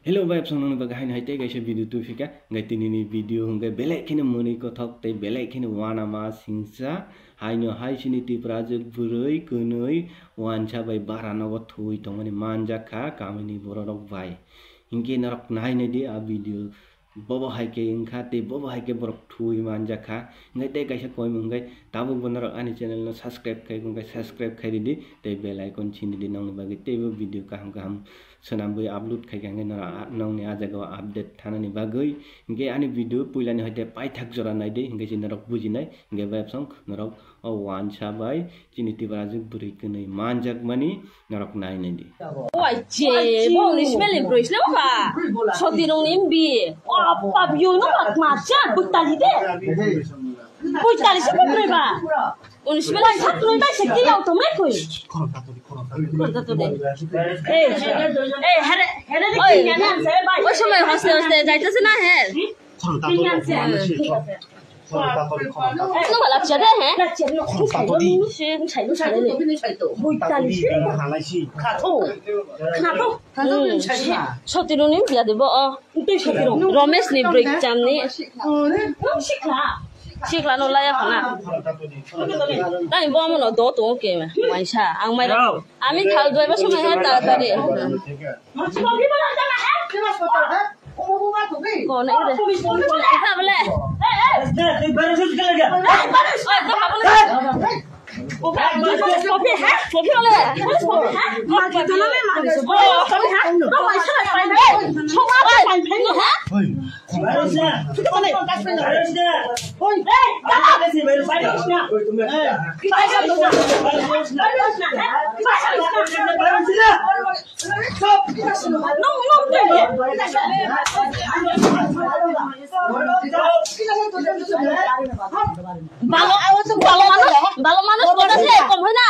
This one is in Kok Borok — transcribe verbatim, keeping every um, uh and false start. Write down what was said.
Hello, bai, absong nangni bagwi haino hai tei kaisa video tubui phika. Hwnkhe tinini video hwnkhe belai kheno mwnwi kothok tei belai kheno uanama singsa. Haino hai chini Tiprajwk bwrwi kwnwi uansa bai bara nogo thuwi tongmani manjak kha kamini bororok bai. Hinkhe norok nai naidi a video. Bobo hai khe wngkha tei bobo hai khe borok thuwi manjak kha. Hwnkhe tei kaisa koimung hwnkhe tabukbo norok ani channel no subscribe khai hwnkhe subscribe khai ridi tei bell icon sini di nongni bagwi teibo video kaham kaham swnamwi upload khai kha hwnkhe norok a-, nongni ah jagao update thanani bagwi. Hwnkhe ani video puilani hoite paithak jora naidi hwnkhe se norok bujinai hwnkhe bai absong norok o uansa bai chini Tiprajwk bwrwi kwnwi manjakmani norok nai naidi. Oi, che, bo ni smell ni bwrwi sle ba. Soti rong ni bi. O, pa biyo no ma, ma cha, butali de. Butali se bwrwi ba. Unis mela sat noi bai se kila to me koi. Kor da to de. Eh, eh, here, here de kinya na se bai. O somoi hostel, hostel jaitase na he. Kinya se. Kor da to de. Kor da to de. No bala cha de he. Soti roni ya de bo o. Romesh ni bwrwi chamni. Sikla no laya khana. Tani bo amo no do to ke waisa ang mai. Ami thal doi ba somai ha taratari. Ko na ire. Ka bole. Oi, ka bole. Balo, balo manush, balo manush, balo se, kom hoy na.